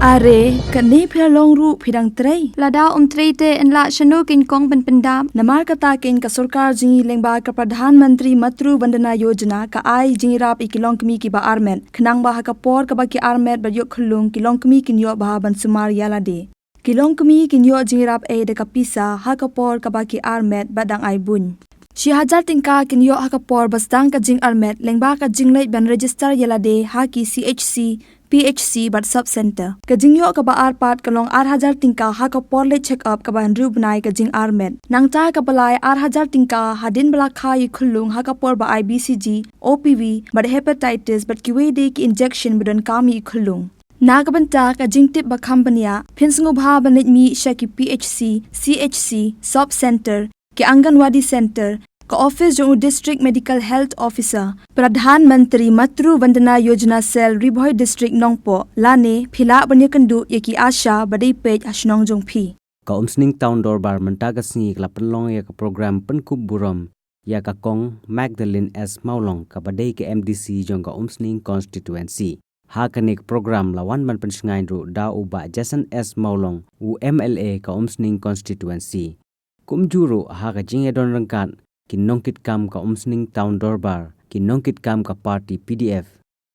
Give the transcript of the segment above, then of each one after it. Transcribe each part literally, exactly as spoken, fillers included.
Are, kane phi la long ruh phi dang trei. Lada ym trei te yn lah shano kein kong ban pyndap. Namar kata kein ka sorkar jong ngi lyngba ka Pradhan Mantri Matru Vandana Yojana ka ai jingïarap ïa ki longkmie kiba armet. Khnang ba ha ka por kaba ki armet bad ïoh khyllung ki longkmie kin ïoh bha ban sumar ïa lade. Ki longkmie kin ïoh jingïarap ei da ka pisa ha ka por kaba ki armet bad dang ai buiñ. Shi hajar tyngka kin ïoh ha ka por ba sdang ka jingarmet lyngba ka jingleit ban register ïa lade ha ki C H C, P H C bad sub center. Ka jingïoh kaba ar pat ka long ar hajar tyngka ha ka por leit check up kaba hynriew bnai ka jingarmet. Nangta kaba lai ar hajar tyngka hadien ba la kha ïa i khyllung ha ka por ba ai B C G, O P V bad hepatitis bad kiwei de ki injection ba donkam ïa i khyllung. Na ka bynta ka jingtip ba kham bniah, phin sngewbha ban leit mih sha ki P H C, C H C, sub center, ki Anganwadi center, ka office jong u District Medical Health Officer, Pradhan Mantri Matru Vandana Yojana Cell, Ri Bhoi District, Nongpoh, lane phi lah ban ïakynduh ïa ki ASHA ba dei peit ha shnong jong phi. Ka Umsning Town Dorbar mynta ka sngi ka la pynlong ïa ka program pynkup burom ïa ka Kong Magdalene S Mawlong kaba dei ka M D C jong ka Umsning constituency. Ha kane ka program la wan ban pynshngaiñ ruh da u Bah Jason S Mawlong, u M L A ka Umsning constituency. Kumjuh ruh ha ka jingïadon ryngkat ki nongkitkam ka Umsning Town Dorbar, ki nongkitkam ka party P D F,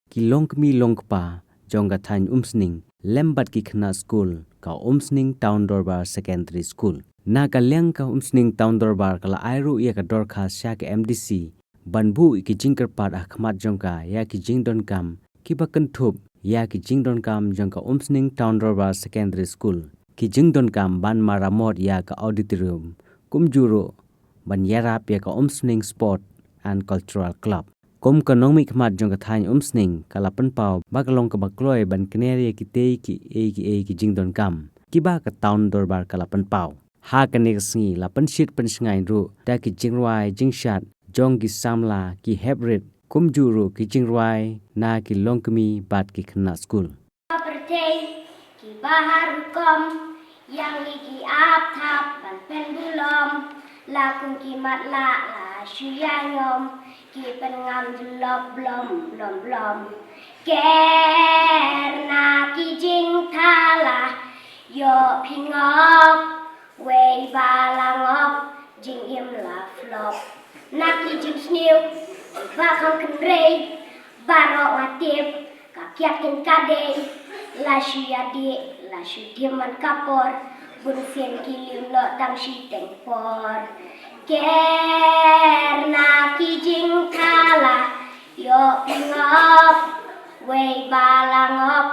ki longkmie longkpa jong ka thaiñ Umsning, lem bad ki khynnah skul ka Umsning Town Dorbar Secondary School. Na ka liang ka Umsning Town Dorbar ka la ai ruh ïa ka dorkhas sha ka M D C ban buh ïa ki jingkyrpad ha khmat jong ka ïa ki jingdonkam kiba kynthup ïa ki jingdonkam jong ka Umsning Town Dorbar Secondary School, ki jingdonkam ban maramot ïa ka auditorium, kumjuh ruh ban ïarap ïa ka Umsning Sport and Cultural Club. Kum ka nongmihkhmat jong ka thaiñ Umsning, ka la pynpaw ba ka long kaba kloi ban kner ïa kitei kiei kiei ki jingdonkam kiba ka Town Dorbar ka la pynpaw. Ha kane ka sngi la pynshit pynshngaiñ ruh da ki jingrwai jingshad jong ki samla, ki heprit, kumjuh ruh ki jingrwai na ki longkmie bad ki khynnah skul. Pyrthei kiba ha rukom, ïa ngi ki ap thap ban pynbulom, la kum ki matlah la shu ïa ñiom, ki pynngam jyllop blom blom blom. Ker na ki jingthala, ïoh phi ngop, wei ba la ngop, jingim la flop. Na ki jingsniew ba kham kynrei, baroh nga tip ka kiad kin ka dei. La shu ïadih, la shu tim man ka por, bunsien ki lym noh tang shiteng por. Ker na ki jingthala, ïoh phi ngop, wei ba la ngop,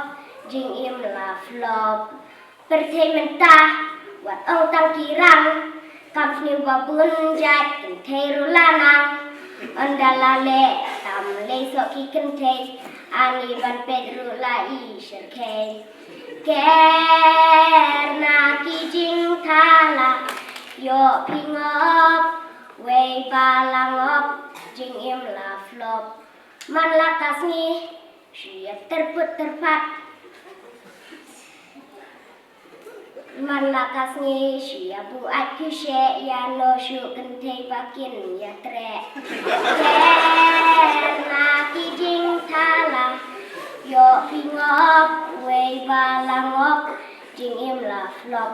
jingim la flop. Pyrthei mynta wat ong tang ki rang, kam sniew ba bun jait kynthei ruh la nang. Ynda la leh tam lei soh ki kynthei, ani ban peit ruh la i syrkhei. Ker na ki jingthala, ïoh phi ngop, wei ba la ngop, jingim la flop. Man la ka sngi shu ïa tyrput tyrpat. Man la ka sngi shu ïa buaid khusheh, ïa no shu kynthei ba kin ïa treh. Ker na ki jingthala, ïoh phi ngop, wei ba la ngop, jingim la flop.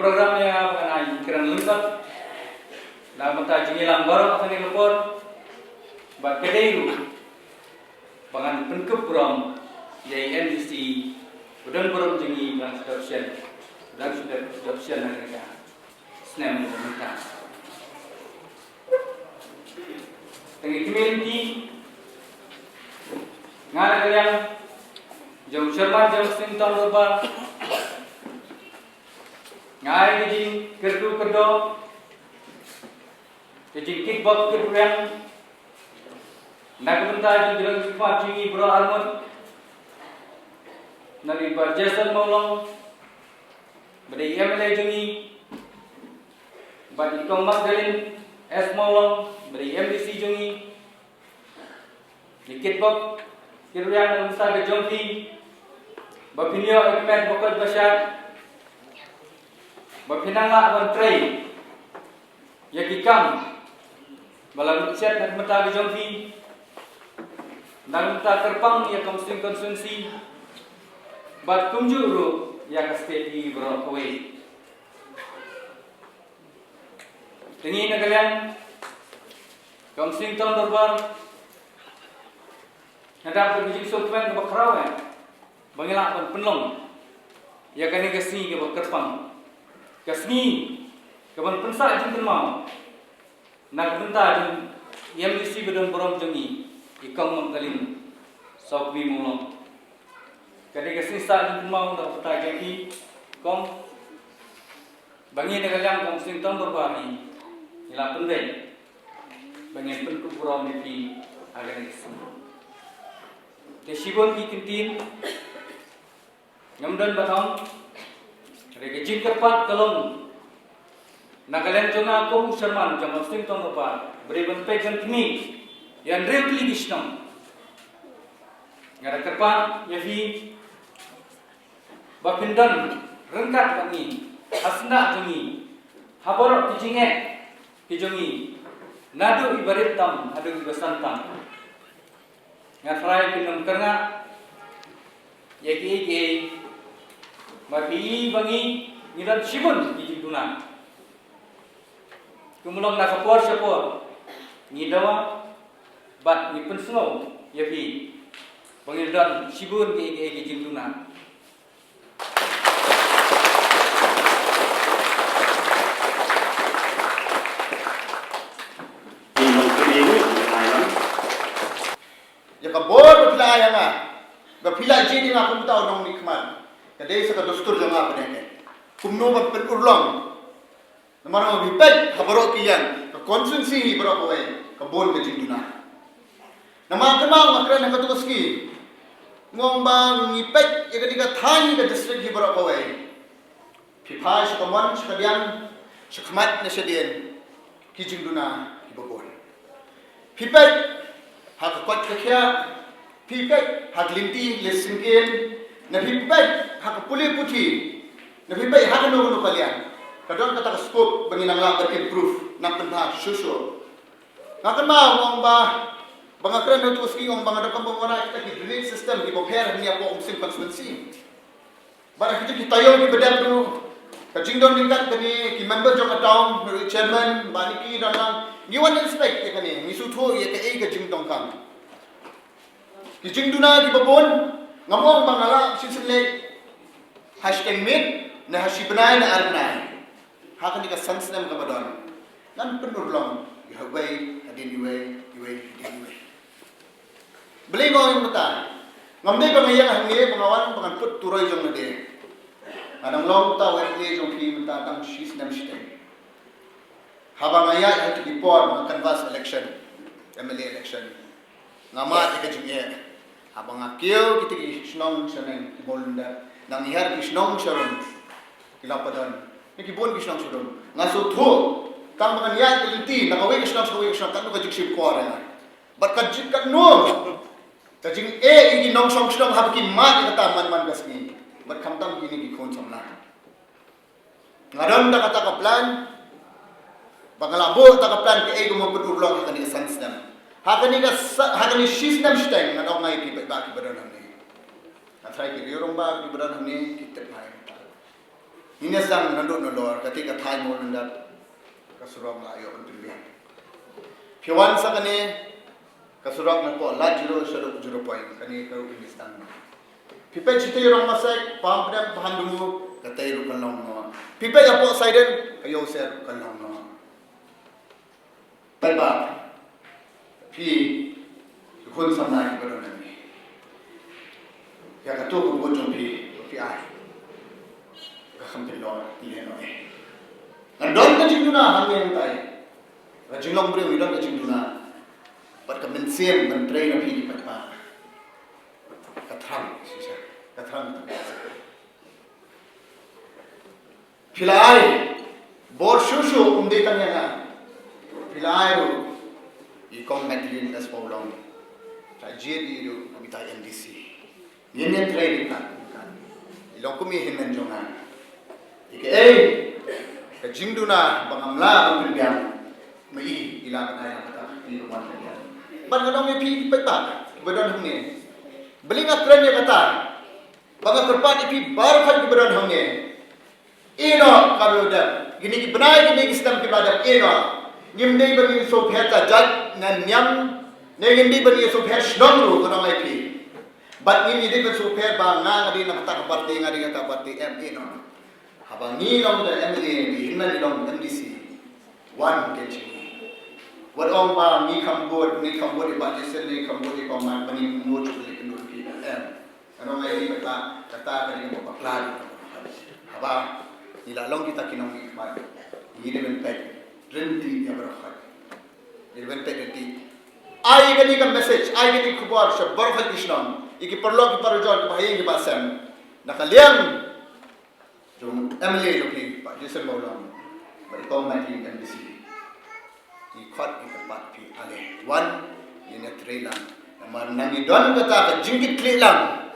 Program ïa ba ngan ai kren lyngkot na bynta jingïalang baroh ha kane ka por. Bad ka dei ruh ba ngan pynkup burom ïa i M D C ba don burom jong ngi ba ngan sdang shen, ba ngan sdang shen na kane ka snem ba mynta. Te ngi kmen ki, nga na ka liang jong Chairman jong Sington Dorbar, nga ai ka jingkyrkhu kyrdoh, ka jingkitbok kitrwiang na ka bynta jong ki nongmihkhmat jong ngi baroh arngut, na i Bah Jason Mawlong ba dei M L A jong ngi, bad i Kong Magdalene S Mawlong ba dei M D C jong ngi. Ngi kitbok kitrwiang na ka bynta ka jong phi ba phin ïoh ïa ka met ba koit ba shad, ba phin nang lah ban trei ïa ki kam ba la lut shet na ka bynta ka jong phi, na ka bynta kyrpang ïa ka Umsning constituency bad kumjuh ruh ïa ka state hi baroh kawei. Te ngi na ka liang ka Umsning Town Dorbar, nga dap da ka jingsngewkmen kaba khraw eh ba ngi lah ban pynlong ïa kane ka sngi kaba kyrpang, ka sngi kaban pynsah jingkynmaw na ka bynta jong i M D C ba don burom jong ngi, i Kong Magdalene Softly Mawlong. Ka dei ka sngi sah jingkynmaw na ka bynta jong i Kong, ba ngi na ka liang ka Umsning Town Dorbar ngi la pynbeit ba ngin pynkup burom ïa phi ha kane ka sngi. Te shibun ki ktien ngam don ban ong, hynrei ka jingkyrpad ka long na ka liang jong nga kum u Chairman jong ka Umsning Town Dorbar, ba dei ban peit ban khmih ïa hynriew tylli ki shnong. Nga da kyrpad ïa phi ba phin don ryngkat bad ngi ha sna jong ngi ha baroh ki jingeh ki jong ngi, naduh iba rit tam haduh iba san tam. Nga tharai phin ym kyrngah ïa kiei kiei, ba phi i ba ngi ngi don shibun ki jingduna. Kumba long na ka por sha por ngi dawa bad ngi pynsngew ïa phi ba ngi don shibun kiei kiei ki jingduna. Ïa ka bor ba phi la ai ha nga, ba phi la jied ïa nga kum uta u nongmihkhmat, ka dei sa ka dustur jong nga ba dei ne kumno ban pynurlong. Namar nga phi peit ha baroh ki liang, ka constituency hi baroh kawei ka bun ka jingduna. Namar kane nga kren ha kato ka sngi, nga ong ba ngi peit ïa kane ka thaiñ, ka district hi baroh kawei. Phi phai sha kamon, sha kadiang, sha khmat ne sha dien, ki jingduna kiba bun. Phi peit ha ka koit ka khiah, phi peit ha ka lynti leit syngkien, ne phi peit ha ka pule puthi, ne phi peit ha kano kano ka liang, ka don kata ka scope ba ngin nang lah ban improve, nang pynbha shuh shuh. Nga kynmaw, nga ong ba, ba nga kren ha kato ka sngi, nga ong ba nga donkam ban wanrah kita ki drainage system kiba pher hangne hapoh Umsning constituency. Bad ha kita ki taïew kiba dep ruh, ka jingdon ryngkat kane ki member jong ka town, ruh chairman, Bah Nicky, don lang, ngi wan inspect ïa kane, ngi sngewthuh ïa kaei ka jingdonkam. Ki jingduna kiba bun, ngam ong ba nga lah shisien leit ha shiteng miet, ne ha shi bnai ne ar bnai. Ha kane ka san snem kaba don, ngan pynurlong ïa uwei hadien uwei, uwei hadien uwei. Balei nga ong ïa kata? Ngam dei ba nga ïeng hangne ba nga wan ba ngan put turoi jong lade. Nga dang long uta u M L A jong phi mynta tang shi snem shiteng. Haba nga ïaid ha kito ki por ba nga canvass election, M L A election, nga mad ïa ka jingeh. Haba nga kiew kita ki shnong shaneng, ki Mawlyndep, Nangiar, ki shnong sharum, ki Lapadon, ne ki bun ki shnong sharum, nga sngewthuh tang ba ngan ïaid ka lynti na kawei ka shnong sha kawei ka shnong, katno ka jingsheptieng ïa nga. Bad ka jing, katno ka jingeh ïa ki nongshong shnong haba ki mad ïa kata man man ka sngi. Bad khamtam kine ki khun samla. Nga don da kata ka plan, ba nga la buh kata ka plan kaei kaba ngan pynurlong ha kane ka san snem. Ha kane ka sa, ha kane shi snem shiteng, ngan ong ïa ki paidbah kiba don hangne. Ngan tharai ki rangbah kiba don hangne ki tip bha ïa kata. Ngin ïa sdang naduh nalor, kata ka thaiñ Mawlyndad, ka surok la ïoh ban pynbiang. Phi wan sa kane ka surok napoh Lad Zero sha Zero Point, kane ka ruh ngin ïa sdang. Phi peit shatei Rongmasek, Pahampdem, Pahamdumu, katei ruh kan long noh. Phi peit hapoh Saiden, ka Ïewse ruh kan long noh. Paidbah, phi, phi khun samla kiba don hangne. Ïa kato ka vote jong phi, phi ai. Ka kham pynlong, phi leh noh eh. Ngan don ka jingduna hangne hangtai. Ka jinglong briew ngi don ka jingduna. Bad ka mynsiem ban trei na phi ki paidbah. Ka thrang, shisha. Ka thrang. Phi la ai bor shuh shuh, um dei tang ïa nga. Phi la ai ruh i Kong Madeline S Mawlong. Ka jied i ruh kumta M D C. Ngin ïa trei ryngkat. I long kum i hynmen jong nga. I kaei ka jingduna ba ngam lah ban pynbiang, ma i i la ban ai ha kata, i ruh wan pynbiang. Bad nga ong ïa phi paidbah ba don hangne, balei nga kren ïa kata. Ba nga kyrpad ïa phi baroh kiba don hangne. Ïeh noh kaba dep. Kine ki bnai, kine ki snem kiba dep, ïeh noh. Ngim dei ban ïasngewpher ka jait ne niam, ne ngim dei ban ïasngewpher shnong ruh, ka ong ïa phi. Bad ngim dei ban sngewpher ba nga, nga dei na kata ka party, nga dei na kata ka party, em, ïeh noh. Haba ngi long da M L A, ngi hynmen ngi long M D C. Wan ken shi. Wat ong ba ngi kham vote, ngi kham vote ïa Bah Jason, ngi kham vote ïa Kong Mat, ba ngi mut shu leit kynduh phi. Em. Ngan ong ïa phi kata, kata ka dei kaba bakla. Haba ngi la long kita ki nongmihkhmat, ngi dei ban peit ryntih ïa baroh. Ngi dei ban peit ryntih. Ai kane ka message, ai kane ka khubor sha baroh ki shnong, ïa ki paralok ki parajor, kiba ha ïing kiba ha sem. Na ka liang jong M L A jong phi, Bah Jason Mawlong, bad i Kong Madeline M D C. Ngi khot ngi kyrpad phi, ale wan, ngin ïa trei lang. Namar nang ngi don kata ka jingkitkhlieh lang.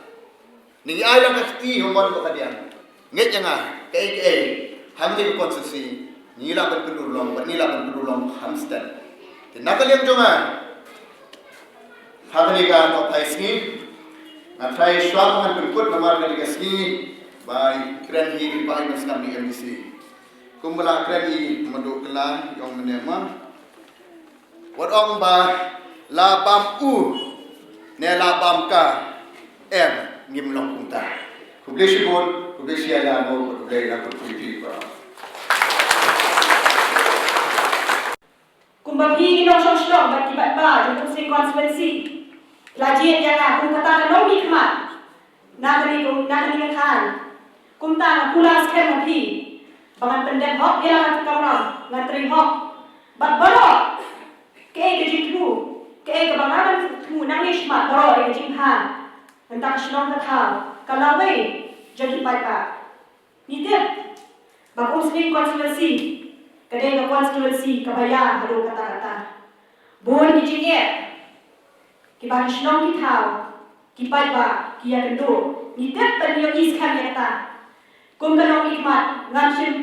Ngi ai lang ka kti ha mon ka diang. Ngeit ïa nga, kaei kaei, hangne ka constituency ngi lah ban pynurlong, bad ngi lah ban pynurlong hamstad. Te na ka liang jong nga, ha kane ka nohphai sngi, nga tharai shuwa ngan pynkut namar kane ka sngi ba kren hi, phi ba i ban sngap ni M D C. Kumba la kren i Madu Kylla, i ong mynne ma, wat ong ba la bam u ne la bam ka, em, ngim long kumta. Khublei shibun, khublei shihajar nguh, khublei na khublei phi para. Kumba phi ki nongshong shnong bad ki paidbah jong ka Umsning constituency la jied ïa nga kum kata ka nongmihkhmat na kane ka, na kane ka thaiñ. Kumta nga kular skhem ha phi ba ngan pyndep hok ïa la ka kamram, ngan trei hok bad baroh kaei ka jingthmu, kaei kaba nga ngan thmu nangne shakhmat, baroh ïa ka jingpha mynta ka shnong ka thaw ka lawei jong ki paidbah. Ngi tip ba ka Umsning constituency ka dei ka constituency kaba ïa haduh katta katta. Bun ki jingeh kiba ki shnong ki thaw, ki paidbah ki ïakynduh. Ngi tip bad ngi ïohi skhem ïa kata. Kum ka nongmihkhmat ngam shym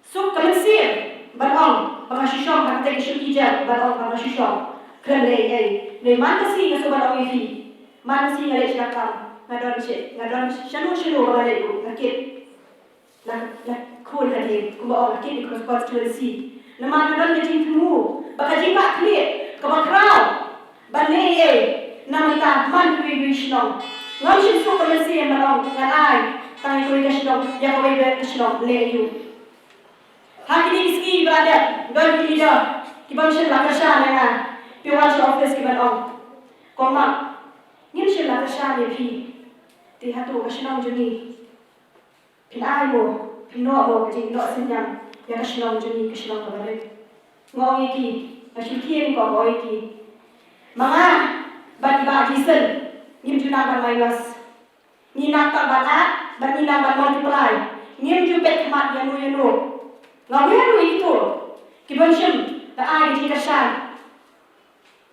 suk ka mynsiem ban ong ba nga shu shong ha kata ka shuki jel, ban ong ba nga shu shong khlem leh ei ei. Ngi man ka sngi nga shu ban ong ïa phi, man ka sngi nga leit sha ka kam, nga don shi, nga don shano shano ba nga leit ruh nga kit. La, la khun hadien, kumba ong, la kit ïa ka constituency. Namar ka don ka jingthmu ba ka jingkitkhlieh kaba khraw ban leh ei ei na mynta man kiwei kiwei ki shnong. Ngam shym suk ka mynsiem ban ong ngan ai tang ïa kawei ka shnong, ïa kawei ka shnong leh aïu. Ha kine ki sngi ba la dep, don ki leader ki bym shym la kyrshan ïa nga. Phi wan sha office ki ban ong, Kong Mat, ngim shym la kyrshan ïa phi. Te hato ka shnong jong ngi, phin ai mo, phin noh mo ka jingnoh synñiang ïa ka shnong jong ngi, ka shnong kaba rit? Nga ong ïa ki, nga shu kren, nga ong ïa ki, ma nga bad i Bah Jason ngim ju nang ban minus. Ngi nang tang ban add bad ngi nang ban multiply. Ngim ju peit khmat ïano ïano. Nga wer ruh ïa kito ki bym shym la ai ka jingkyrshan.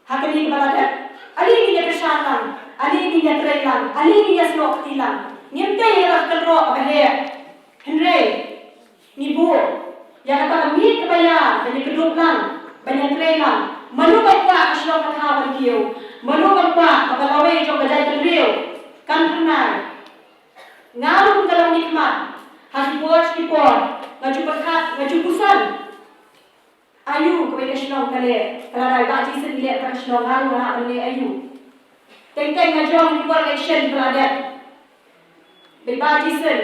Ha kane kaba la dep, ale ngin ïa kyrshan lang, ale ngin ïa trei lang, ale ngin ïa snoh kti lang. Ngim tei ïa ka kynroh kaba heh. Hynrei ngi buh ïa kata ka miet kaba ïar ban ïa kdup lang, ban ïa trei lang. Mano ba kwah ka shnong ka thaw ban kiew? Mano ba kwah ba ka lawei jong ka jaitbynriew kan phyrnai? Nga ruh kum ka nongmihkhmat, Ha ki por ki por nga ju pyrkhat, nga ju pyrkhat. Aïu kawei ka shnong ka leh, ka la dei Bah Jason i leh ka shnong, nga ruh nga lah ban leh aïu. Teng teng nga jong ki por election ka la dep. Bad Bah Jason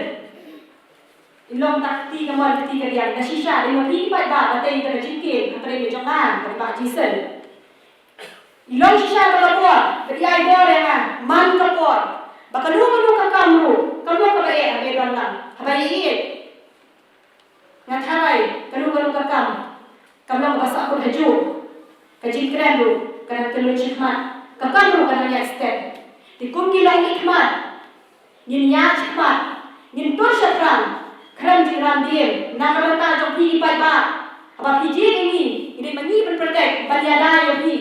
i long ta kti kamon kti kadiang, da shisha dei ma phi ki paidbah ba tei ïa ka jingkiew hapdeng jong nga bad Bah Jason. I long shisha ba ka por, ba i ai bor ïa nga man ka por ba kano kano ka kam ruh kam long kaba eh haba i don lang, haba i ïeit. Nga tharai kano kano ka kam kam long kaba sahkut hajuh. Ka jingkren ruh ka dang tylluid shakhmat, ka kam ruh ka dang ïaid step. Te kum ki longmihkhmat, ngin ïaid shakhmat, ngin tur shaphrang, kren jingïalam dien na ka bynta jong phi ki paidbah. Haba phi jied ïa ngi, ngi dei ma ngi ban protect, ban ïada ïa phi.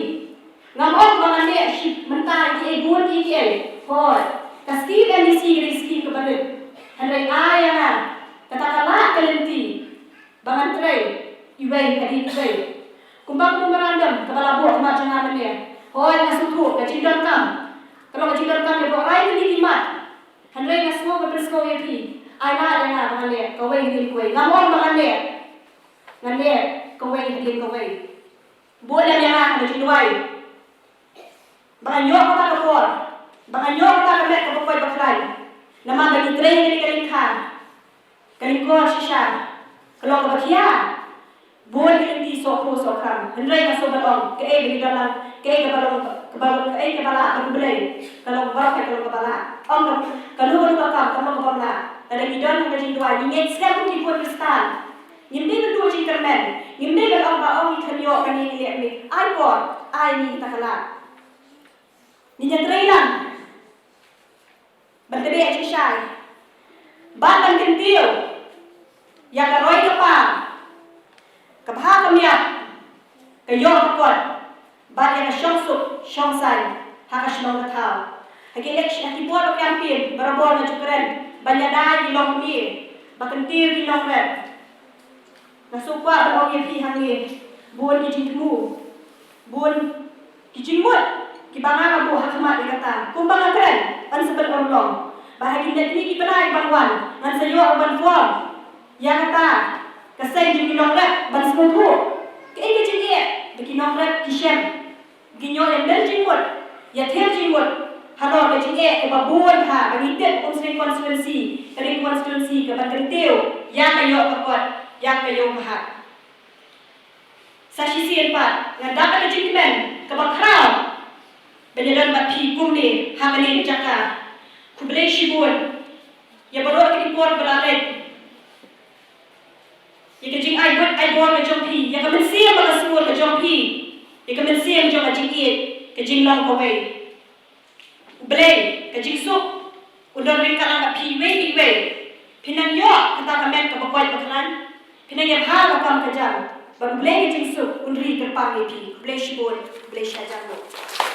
Ngam ong ba ngan leh shi mynta kiei bun kiei. Hooid, ka skim M D C ka dei skim kaba rit. Hynrei ai ïa nga kata ka lad ka lynti ba ngan trei iwei hadien iwei. Kumba ka memorandum kaba la buh ha khmat jong nga mynne, hooid nga sngewthuh ka jingdonkam ka long ka jingdonkam ïa baroh rai tylli ki mat. Hynrei nga sngew ba pynsngew ïa phi, ai lad ïa nga ba ngan leh kawei hadien kawei. Ngam ong ba ngan leh, ngan leh kawei hadien kawei. Bud lem ïa nga ha ka jingduwai ba ngan ïoh kata ka por, ba ngan ïoh kata ka met kaba koit ba khlaiñ. Namar ba ngi trei kane ka lyngkha, ka lyngkor shisha ka long kaba khia. Bun ki lynti sohkhuh sohkhram, hynrei nga sngewbha ban ong kaei ba ngi don lang, kaei kaba long, kaba long, kaei kaba lah bad U Blei ka long baroh ka long kaba lah. Ong ka, kano kano ka kam kam long kaba lah. Lada ngi don ha ka jingduwai, ngi ngeit skhem kum ki khun Khristan. Ngim dei ban duh jingkyrmen, ngim dei ban ong ba ong ngi khlem ïoh kane ngi leh kane. Ai por, ai ngi kata ka lad. Ngin ïatrei lang ban tbeh jingshai bad ban kyntiew ïa ka roi ka par, ka bha ka miat, ka ïoh ka kot bad ïa ka shongsuk shongsaiñ ha ka shnong ka thaw. Ha ki election, ha ki por ba campaign barabor nga ju kren ban ïada ïa ki longkmie, ba kyntiew ki nongrep. Nga sngewkwah ban ong ïa phi hangne, bun ki jingthmu, bun ki jingmut kiba nga la buh ha khmat ïa kata. Kumba nga kren, yn sa pynurlong ba ha kine ki bnai kiban wan ngan sa ïoh ruh ban form ïa kata ka seng jong ki nongrep ban sngewthuh kaei ka jingeh ba ki nongrep ki shem. Ki ïoh ïa mih jingmut, ïa ther jingmut halor ka jingeh kaba bun ha, ba ngi tip Umsning constituency ka dei constituency kaba kyntiew ïa ka ïoh ka kot, ïa ka ïoh ka hat. Sa shisien pat nga dap ka jingkmen kaba khraw ban ïadon bad phi kumne ha kane ka jaka. Khublei shibun ïa baroh ki por ba la leit. Ïa ka jingai buit ai bor ka jong phi, ïa ka mynsiem ba ka sngewbha ka jong phi, ïa ka mynsiem jong ka jingïeit, ka jinglong kawei. U Blei ka jingsuk un don ryngkat lang bad phi iwei pa iwei. Phin nang ïoh kata ka met kaba koit ba khlaiñ, phin nang ïa bha ka kam ka jam, bad U Blei ka jingsuk un ri kyrpang ïa phi. U Blei shibun, U Blei shah jan ruh.